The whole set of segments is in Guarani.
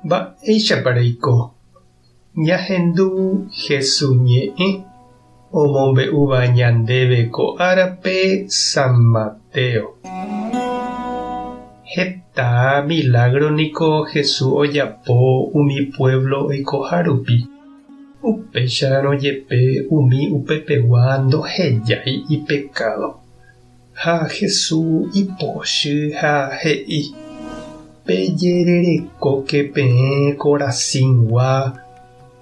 Mba'éichapa reiko? Ñahendu Jesús ñe'ẽ omombe'úva ñandéve ko árape San Mateo. Heta milágro niko Jesús ojapo umi puévlo oikoha rupi. Upéicharõ jepe umi upepegua ndohejái ipekádo. Ha Jesús ipochy ha he'i, Pejererekóke peẽ Corazingua,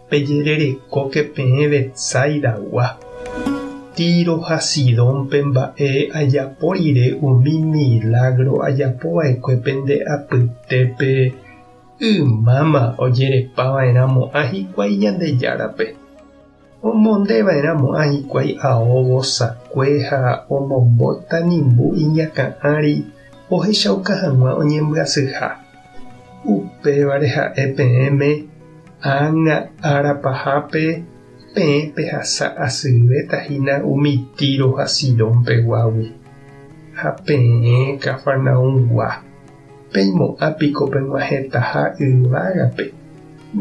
pejererekóke peẽ Betsaidagua. Tiro ha Sidónpe mba'e ajapo rire umi milágro ajapo va'ekue pende apytépe, ymáma ojerepa va'erã mo'ã hikuái Ñandejárape. Omonde va'erã mo'ã hikuái ao vosakue ha omombo tanimbu iñakã ári ohechauka hag̃ua oñembyasyha. Upévare ha'e peẽme, ág̃a ára pahápe peẽ pehasa asyvéta hína umi Tiro ha Sidón peguágui. Ha peẽ Cafarnaumgua, peimo'ã piko peg̃uahẽtaha yvágape?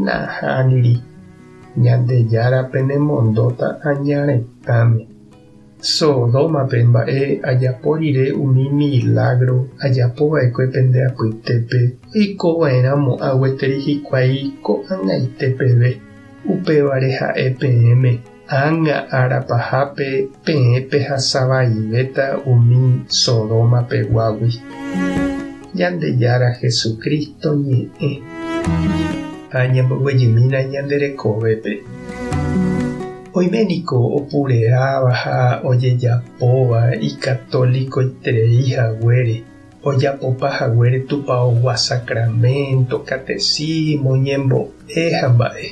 Nahániri. Ñandejára penemondóta aña retãme. Sodómape mba'e ajapo rire umi milágro ajapo va'ekue pende apytépe, oiko va'erã mo'ã gueteri hikuái ko'ag̃aite peve. Upévare ha'e peẽme, ág̃a ára pahápe peẽ pehasa vaivéta umi Sodoma peguágui. Ñandejára Jesucristo ñe'ẽ. Ha ñamboguejymína ñande rekovépe. Oime niko opureáva ha ojejapóva ikatolikoiterei haguére, ojapopa haguére tupaogua sacramento, catecismo, ñembo'e ha mba'e.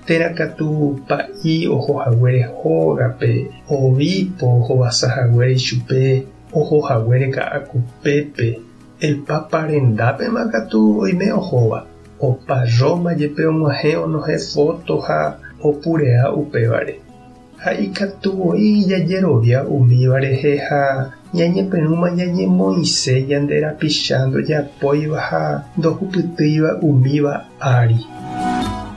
Térã katu pa'i oho haguére hógape, obispo ohovasa haguére ichupe, oho haguére ka'akupépe, el Papa rendápema katu oime ohóva, opa Roma jepe og̃uahẽ onohẽ fóto ha opurea upévare. Ha ikatu voi jajerovia umíva rehe ha ñañepyrũma ñañemoĩse ñande rapicha ndojapóiva ha ndohupytýiva umíva ári.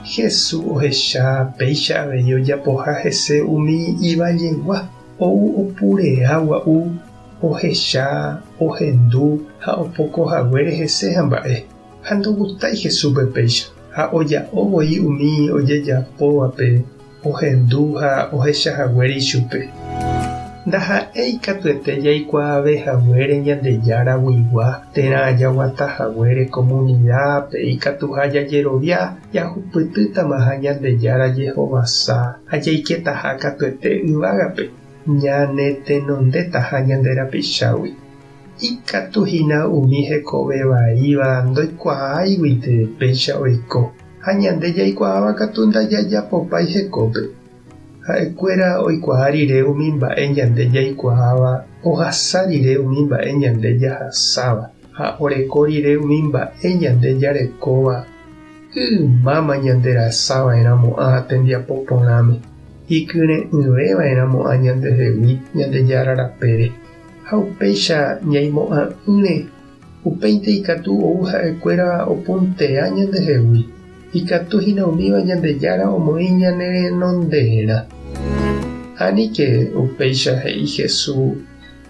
Jesús ohecha péicha avei ojapoha hese umi ivallegua, ou opurea gua'u, ohecha, ohendu ha opoko haguére hese ha mba'e. Ha ndogustái Jesúspe péicha, ha oja'o voi umi ojejapóvape ohendu ha ohecha haguére ichupe. Ndaha'éi katuete jaikuaave haguére Ñandejára guigua térã jaguata haguére komunidápe ikatuha jajerovia jahupytýtamaha Ñandejára jehovasa ha jaiketaha katuete yvágape, ñanetenondétaha ñande rapichágui. Ikatu hína umi hekove vaíva ndoikuaáiguinte péicha oiko, ha ñande jaikuaáva katu ndajajapopái hekópe. Ha'ekuéra oikuaa rire umi mba'e ñande jaikuaáva, ohasa rire umi mba'e ñande jahasáva, ha oreko rire umi mba'e ñande jarekóva, ymáma ñanderasava'erãmo'ã tembiapo porãme, ikyre'ỹveva'erãmo'ã ñandehegui Ñandejára rapére. Ha upéicha ñaimo'ã'ỹre, upéinte ikatu ou ha'ekuéra opuntea ñandehegui, ikatu hína umíva Ñandejára omoĩ ñane renonderã. Aníke upéicha he'i Jesús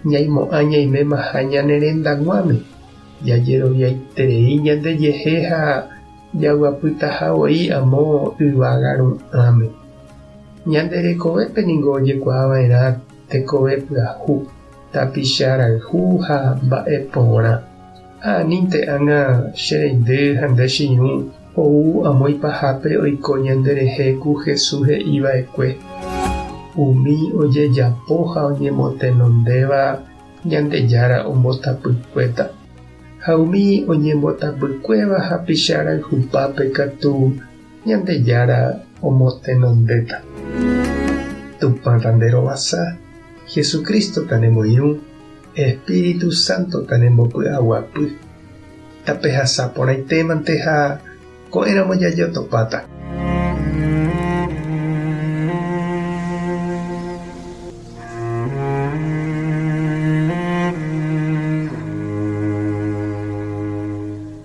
ñaimo'ã ñaimémaha ñane rendag̃uáme, jajeroviaiterei ñandejehe ha jaguapytaha voi amo yvága ru'ãme. Ñande rekovépe ningo ojekuaava'erã tekove pyahu, tapicha rayhu ha mba'e porã. Ha anínte ág̃a che reindy ha nde che irũ ou amo ipahápe oiko ñande rehe ku Jesús he'i va'ekue, Umi ojejapo ha oñemotenondéva Ñandejára ombotapykuéta, ha umi oñembotapykuéva hapicha rayhupápe katu Ñandejára omotenondéta. Tupã tanderovasa, Jesucristo tanemoirũ, Espíritu Santo tanembopy'aguapy. Tapehasa porãitémante ha ko'ẽramo jajotopáta.